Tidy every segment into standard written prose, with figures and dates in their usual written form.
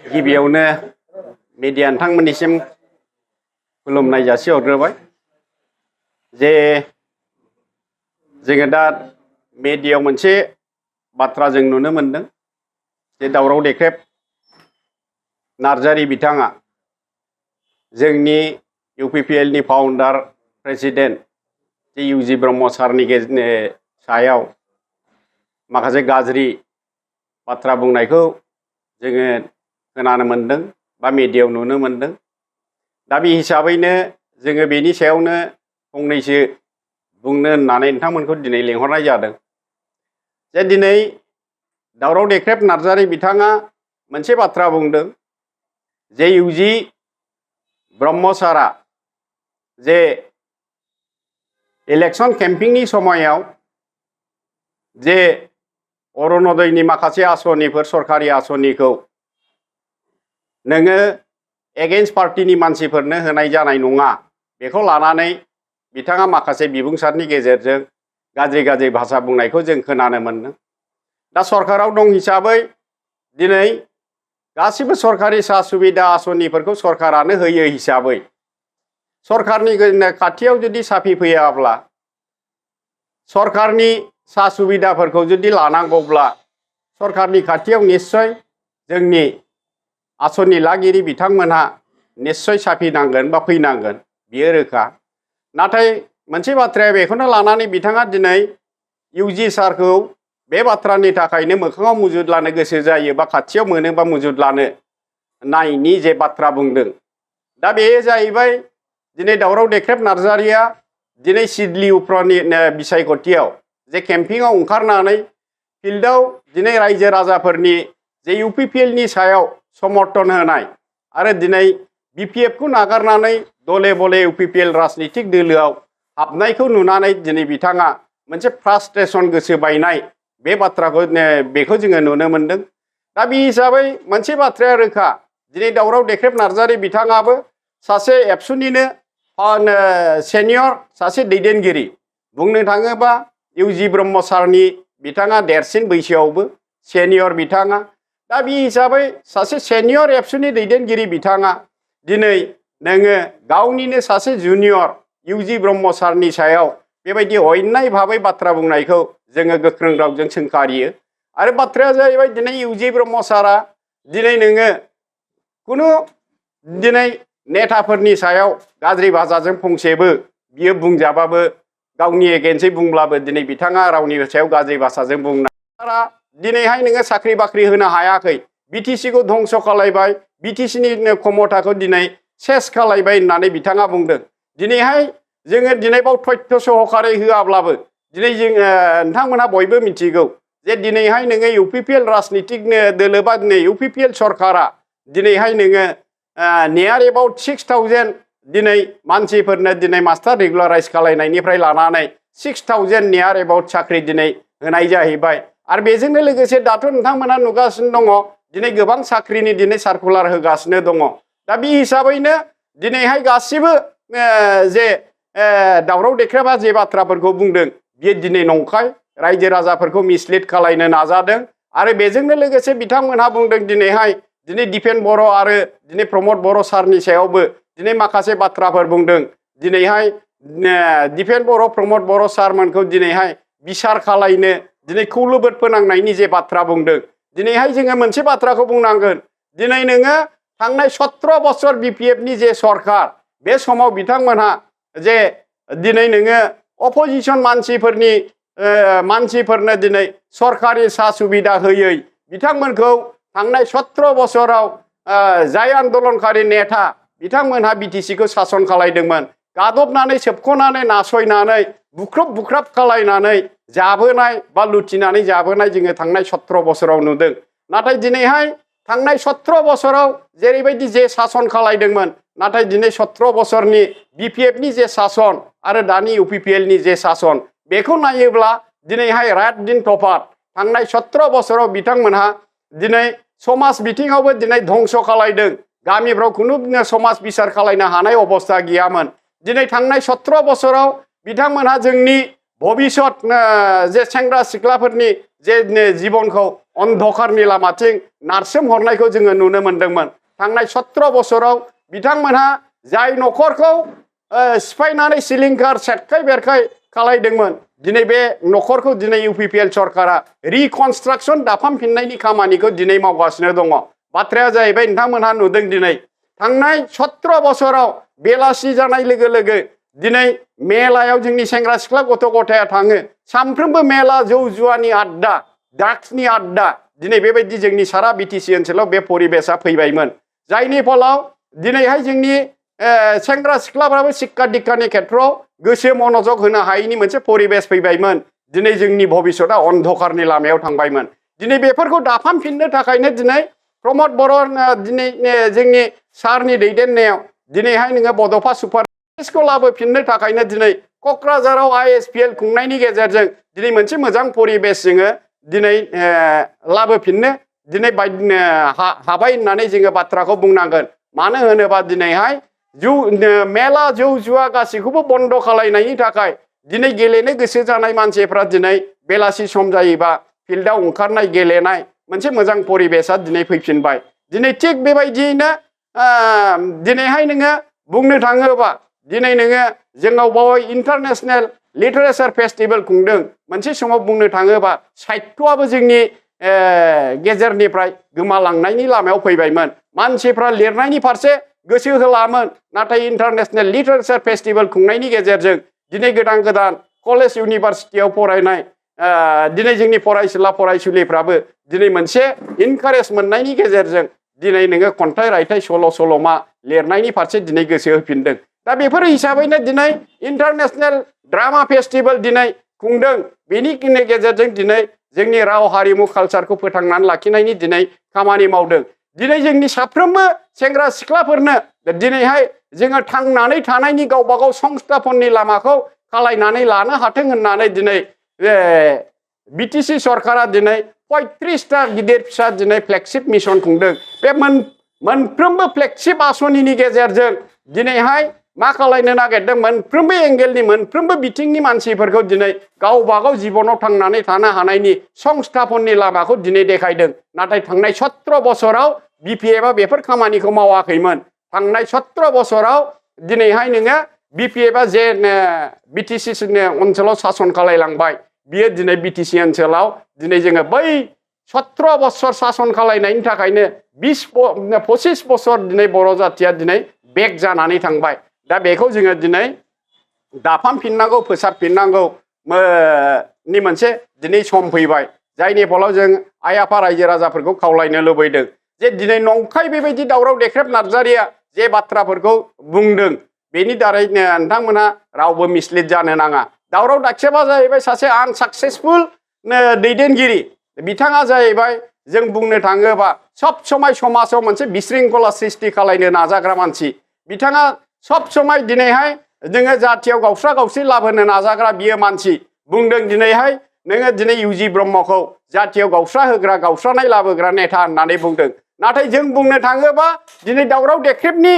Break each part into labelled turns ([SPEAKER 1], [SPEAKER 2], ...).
[SPEAKER 1] गिबियावनो मिडिया नोंथांमोननिसिम खुलुमनाय जासिहरग्रोबाय जे जोङो दा मिडियायाव मोनसे बाथ्रा जों नुनो मोनदों जे दावराव देख्रेब नार्जारि बिथाङा जोंनि UPPL नि फाउन्डार प्रेसिडेन्ट जे UG ब्रह्म सारनि सायाव माखासे गाज्रि बाथ्रा बुंनायखौ जोङो खोनानो मोनदों बा मिडियायाव नुनो मोनदों। दा बे हिसाबैनो जोङो बेनि सायावनो फंनैसो बुंनो होननानै नोंथांमोनखौ दिनै लेंहरनाय जादों। जे दिनै दावराव देख्रेब नार्जारि बिथाङा मोनसे बाथ्रा बुंदों जे UG ब्रह्म सारा जे इलेक्शन केम्पिंनि समायाव जे अरुणोदयनि माखासे आसनिफोर सरकारि आसनिखौ नोङो एगेन्स्ट पार्टीनि मानसिफोरनो होनाय जानाय नङा बेखौ लानानै बिथाङा माखासे बिबुंसारनि गेजेरजों गाज्रि भाषा बुंनायखौ जों खोनानो मोनदों। दा सरकाराव दं हिसाबै दिनै गासिबो सरकारि सा सुबिदा आसनिफोरखौ सरकारानो होयो हिसाबै सरकारनि खाथियाव जुदि साफि फैयाब्ला सरकारनि सा सुबिदाफोरखौ जुदि लानांगौब्ला सरकारनि खाथियाव निश्चय जोंनि आसनि लागिरि बिथांमोनहा निश्चय साफिनांगोन बा फैनांगोन बियो रोखा। नाथाय मोनसे बाथ्राया बेखौनो लानानै बिथाङा दिनै UG सारखौ बे बाथ्रानि थाखायनो मोखाङाव मुजुद लानो गोसो जायो बा खाथियाव मोनोबा मुजुद लानो नायनि जे बाथ्रा बुंदों। दा बे जाहैबाय दिनै दावराव देख्रेब नार्जारिया दिनै सिडली उफ्रानि बिसायख'थियाव जे केम्पिंआव ओंखारनानै फिल्डआव दिनै रायजो राजाफोरनि जे UPPL नि सायाव समर्थन होनाय आरो दिनै BPF खौ नागारनानै दले बले UPPL राजनितिक दोलोआव हाबनायखौ नुनानै दिनै बिथाङा मोनसे फ्रास्ट्रेसन गोसो बायनाय बे बाथ्राखौ बेखौ जोङो नुनो मोनदों। दा बे हिसाबै मोनसे बाथ्राया रोखा दिनै दावराव देख्रेब नार्जारि बिथाङाबो सासे एबसुनिनो सेनियर सासे दैदेनगिरि बुंनो थाङोबा UG ब्रह्म सारनि बिथाङा देरसिन बैसोआवबो सेनियर बिथाङा। दा बे हिसाबै सासे सेनियर एबसुनि दैदेनगिरि बिथाङा दिनै नोङो गावनिनो सासे जुनियर UG ब्रह्म सारनि सायाव बेबायदि अन्याय भाबै बाथ्रा बुंनायखौ जोङो गोख्रों रावजों सोंखारियो। आरो बाथ्राया जाहैबाय दिनै UG ब्रह्म सारा दिनै नोङो खुनु दिनै नेताफोरनि सायाव गाज्रि भाषाजों फंसेबो बियो बुंजाबाबो गावनि एगेन्स्टै बुंब्लाबो दिनै बिथाङा रावनि सायाव गाज्रि भाषाजों बुंनाय दिनैहाय नोङो साख्रि बाख्रि होनो हायाखै BTC खौ धंस खालायबाय BTC नि क्षमताखौ दिनै सेस खालायबाय होननानै बिथाङा बुंदों। दिनैहाय जोङो दिनै बाव तथ्य सहकारै होआब्लाबो दिनै जोङो नोंथांमोनहा बयबो मिथिगौ जे दिनैहाय नोङो UPPL राजनितिक दोलो बा दिनै UPPL सरकारा दिनैहाय नोङो नियार एबाउट 6000 दिनै मानसिफोरनो दिनै मास्टार रेगुलाराइज खालायनायनिफ्राय लानानै 6000 नियार एबाउट साख्रि दिनै होनाय जाहैबाय। आरो बेजोंनो लोगोसे दाथ' नोंथांमोना नुगासिनो दङ दिनै गोबां साख्रिनि दिनै सार्कुलार होगासिनो दङ। दा बे हिसाबैनो दिनैहाय गासिबो जे दावराव देख्रेबा जे बाथ्राफोरखौ बुंदों बियो दिनै नंखाय रायजो राजाफोरखौ मिसलिड खालायनो नाजादों। आरो बेजोंनो लोगोसे बिथांमोनहा बुंदों दिनैहाय दिनै दिपेन बर' आरो दिनै प्रमद बर' सारनि सायावबो दिनै माखासे बाथ्राफोर बुंदों। दिनैहाय दिपेन बर' प्रमद बर' सारमोनखौ दिनैहाय बिसार खालायनो दिनै खौलोबोद फोनांनायनि जे बाथ्रा बुंदों। दिनैहाय जोङो मोनसे बाथ्राखौ बुंनांगोन दिनै नोङो थांनाय 17 बोसोर BPF नि जे सरकार बे समाव बिथांमोनहा जे दिनै नोङो अपोजिसन मानसिफोरनो दिनै सरकारि सा सुबिदा होयै बिथांमोनखौ थांनाय 17 बोसोराव जाय आन्दोलनकारि नेता बिथांमोनहा BTC खौ सासन खालायदोंमोन गादबनानै सोबख'नानै नासयनानै बुख्रुब खालायनानै जाबोनाय बा लुथिनानै जाबोनाय जोङो थांनाय 17 बोसोराव नुदों। नाथाय दिनैहाय थांनाय 17 बोसोराव जेरैबायदि जे सासन खालायदोंमोन नाथाय दिनै 17 बोसोरनि BPF नि जे सासन आरो दानि UPPL नि जे सासन बेखौ नायोब्ला दिनैहाय रात दिन तफात। थांनाय 17 बोसोराव बिथांमोनहा दिनै समाज बिथिङावबो दिनै धंस खालायदों। गामिफ्राव खुनु समाज बिसार खालायनो हानाय अबस्था गैयामोन। दिनै थांनाय 17 बोसोराव बिथांमोनहा जोंनि भबिष्यत जे सेंग्रा सिख्लाफोरनि जे जीबनखौ अन्धकारनि लामाथिं नारसोमहरनायखौ जोङो नुनो मोन्दोंमोन थांनाय 17 बोसोराव बिथांमोनहा जाय न'खरखौ सिफायनानै सिलिंखार सेरखाय बेरखाय खालायदोंमोन दिनै बे न'खरखौ दिनै UPPL सरकारा रिकनस्ट्राक्शन दाफामफिननायनि खामानिखौ दिनै मावगासिनो दङ बाथ्राया जाहैबाय नोंथांमोनहा नुदों दिनै थांनाय 17 बोसोराव बेलासि जानाय लोगो लोगो दिनै मेलायाव जोंनि सेंग्रा सिख्ला गथ' गथाया थाङो सानफ्रोमबो मेला जौ जुवानि आड्डा ड्राग्सनि आड्डा दिनै बेबायदि जोंनि सारा BTC ओनसोलाव बे परिबेसा फैबायमोन जायनि फलाव दिनैहाय जोंनि सेंग्रा सिख्लाफ्राबो शिक्षा दीक्षानि खेत्रआव गोसो मनोजग होनो हायैनि मोनसे परिबेस फैबायमोन दिनै जोंनि भबिष्यतआ अन्धकारनि लामायाव थांबायमोन दिनै बेफोरखौ दाफामफिननो थाखायनो दिनै प्रमद बर' दिनै जोंनि सारनि दैदेननायाव दिनैहाय नोङो बड'फा सुपार स्कुल लाबोफिननो थाखायनो दिनै क'क्राझाराव ISPL खुंनायनि गेजेरजों दिनै मोनसे मोजां परिबेस जोङो दिनै लाबोफिननो दिनै हाबाय होननानै जोङो बाथ्राखौ बुंनांगोन मानो होनोबा दिनैहाय मेला जौ जुवा गासैखौबो बन्द खालायनायनि थाखाय दिनै गेलेनो गोसो जानाय मानसिफ्रा दिनै बेलासि सम जायोबा फिल्डआव ओंखारनाय गेलेनाय मोनसे मोजां परिबेसा दिनै फैफिनबाय दिनै थिग बेबायदियैनो दिनैहाय नोङो बुंनो थाङोबा दिनै नोङो जोंनाव बावै इन्टारनेशनेल लिटारेचार फेस्टिभेल खुंदों मोनसे समाव बुंनो थाङोबा साहित्यआबो जोंनि गेजेरनिफ्राय गोमालांनायनि लामायाव फैबायमोन मानसिफ्रा लिरनायनि फारसे गोसो होलामोन नाथाय इन्टारनेशनेल लिटारेचार फेस्टिभेल खुंनायनि गेजेरजों दिनै गोदान गोदान कलेज इउनिभारसिटियाव फरायनाय दिनै जोंनि फरायसुला फरायसुलिफ्राबो दिनै मोनसे इनकारेज मोननायनि गेजेरजों दिनै नोङो खन्थाइ रायथाइ सल' सल'मा लिरनायनि फारसे दिनै गोसो होफिनदों दा बेफोर हिसाबैनो दिनै इन्टारनेशनेल ड्रामा फेस्टिभेल दिनै खुंदों बेनि गेजेरजों दिनै जोंनि राव हारिमु कालचारखौ फोथांनानै लाखिनायनि दिनै खामानि मावदों दिनै जोंनि साफ्रोमबो सेंग्रा सिख्लाफोरनो दिनैहाय जोङो थांनानै थानायनि गावबा गाव संस्थापननि लामाखौ खालायनानै लानो हाथों होननानै दिनै BTC सरकारा दिनै 35टा गिदिर फिसा दिनै फ्लेगशिप मिशन खुंदों बे मोनफ्रोमबो फ्लेगशिप आसनिनि गेजेरजों दिनैहाय मा खालायनो नागिरदों मोनफ्रोमबो एंगेलनि मोनफ्रोमबो बिथिंनि मानसिफोरखौ दिनै गावबा गाव जिबनाव थांनानै थानो हानायनि संस्थापननि लामाखौ दिनै देखायदों नाथाय थांनाय 17 बोसोराव BPFआ बेफोर खामानिखौ मावाखैमोन थांनाय 17 बोसोराव दिनैहाय नोङो BPFआ जे BTC ओनसोलाव सासन खालायलांबाय बियो दिनै BTC ओनसोलाव दिनै जोङो बै 17 बोसोर सासन खालायनायनि थाखायनो 25 बोसोर दिनै बर' जाथिया दिनै बेक जानानै थांबाय दा बेखौ जोङो दिनै दाफामफिननांगौ फोसाबफिननांगौ नि मोनसे दिनै सम फैबाय जायनि फलाव जों आइ आफा रायजो राजाफोरखौ खावलायनो लुबैदों जे दिनै नंखाय बेबायदि दावराव देख्रेब नार्जारिया जे बाथ्राफोरखौ बुंदों बेनि दारै नोंथांमोना रावबो मिसलिड जानो नाङा दावराव दाख्रेबा जाहैबाय सासे आनसाक्सेसफुल दैदेनगिरि बिथाङा जाहैबाय जों बुंनो थाङोबा सब समाय समाजाव मोनसे बिशृंखला सृष्टि खालायनो नाजाग्रा मानसि बिथाङा सब समाय दिनैहाय जोङो जाथियाव गावस्रा गावस्रि लाबोनो नाजाग्रा बियो मानसि बुंदों दिनैहाय नोङो दिनै UG ब्रह्मखौ जाथियाव गावस्रा होग्रा गावस्रानाय लाबोग्रा नेता होननानै बुंदों नाथाय जों बुंनो थाङोबा दिनै दावराव देख्रेबनि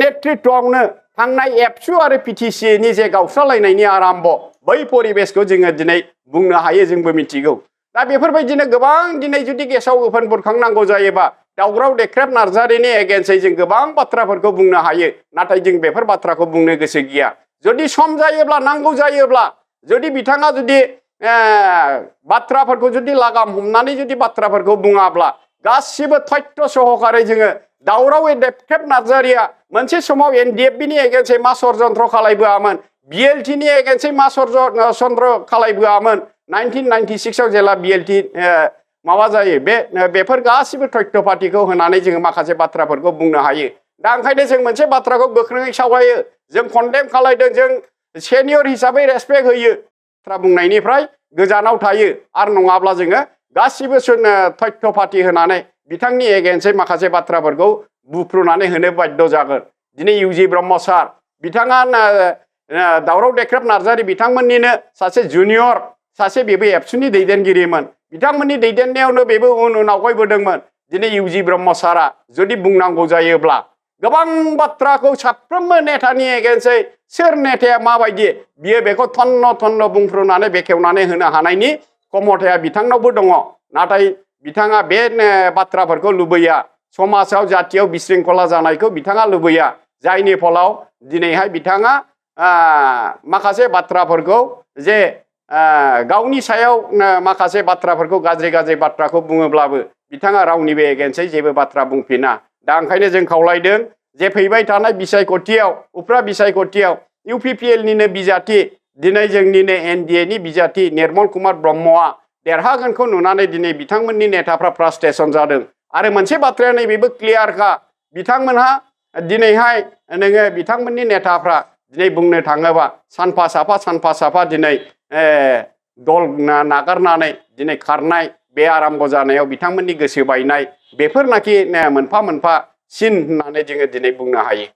[SPEAKER 1] नेतृत्वआवनो थांनाय एबसु आरो PTCनि जे गावस्रालायनायनि आराम्भ बै परिबेसखौ जोङो दिनै बुंनो हायो जोंबो मिथिगौ दा बेफोरबायदिनो गोबां दिनै जुदि गेसाव गोफोन बुरखांनांगौ जायोबा दावराव देख्रेब नार्जारिनि एगेन्स्टै जों गोबां बाथ्राफोरखौ बुंनो हायो नाथाय जों बेफोर बाथ्राखौ बुंनो गोसो गैया जुदि सम जायोब्ला नांगौ जायोब्ला जुदि बिथाङा जुदि बाथ्राफोरखौ जुदि लागाम हमनानै जुदि बाथ्राफोरखौ बुङाब्ला गासिबो तथ्य सहकारै जोङो दावराव देख्रेब नार्जारिया मोनसे समाव NDFBनि एगेन्स्टै मा षड़यन्त्र खालायबोआमोन BLTनि एगेन्स्टै मा षड़यन्त्र खालायबोआमोन 1996 आव जेला BLT माबा जायो बेफोर गासिबो तथ्य पार्टिखौ होनानै जोङो माखासे बाथ्राफोरखौ बुंनो हायो दा ओंखायनो जों मोनसे बाथ्राखौ गोख्रोङै सावरायो जों कन्डेम खालायदों जों सेनियर हिसाबै रेसपेक्ट होयो बाथ्रा बुंनायनिफ्राय गोजानाव थायो आरो नङाब्ला जोङो गासिबो तथ्य पार्टि होनानै बिथांनि एगेन्स्टै माखासे बाथ्राफोरखौ बुफ्रुनानै होनो बाध्य जागोन दिनै UG ब्रह्म सार बिथाङा दावराव देख्रेब नार्जारि बिथांमोननिनो सासे जुनियर सासे बेबो एबसुनि दैदेनगिरिमोन बिथांमोननि दैदेननायावनो बेबो उन आवगायबोदोंमोन दिनै UG ब्रह्म सारा जुदि बुंनांगौ जायोब्ला गोबां बाथ्राखौ साफ्रोमबो नेतानि एगेन्सै सोर नेताया माबायदि बियो बेखौ थन्न थन्न बुंफ्रुनानै बेखेवनानै होनो हानायनि क्षमताया बिथांनावबो दङ नाथाय बिथाङा बे बाथ्राफोरखौ लुबैया समाजाव जातियाव बिशृंखला जानायखौ बिथाङा लुबैया जायनि फलाव दिनैहाय बिथाङा माखासे बाथ्राफोरखौ जे गावनि सायाव माखासे बाथ्राफोरखौ गाज्रि बाथ्राखौ बुङोब्लाबो बिथाङा रावनिबो एगेन्सै जेबो बाथ्रा बुंफिना दा ओंखायनो जों खावलायदों जे फैबाय थानाय बिसायख'थियाव उफ्रा बिसायख'थियाव UPPL निनो बिजाथि दिनै जोंनिनो NDA नि बिजाथि निर्मल कुमार ब्रह्मआ देरहागोनखौ नुनानै दिनै बिथांमोननि नेताफ्रा फ्रास्ट्रेसन जादों आरो मोनसे बाथ्राया नैबेबो क्लियारखा बिथांमोनहा दिनैहाय नोङो बिथांमोननि नेताफ्रा दिनै बुंनो थाङोबा सानफा साफा दिनै दल नागारनानै दिनै खारनाय बे आराम्भ जानायाव बिथांमोननि गोसो बायनाय बेफोरनाखि मोनफा मोनफा सिन होननानै जोङो दिनै बुंनो हायो।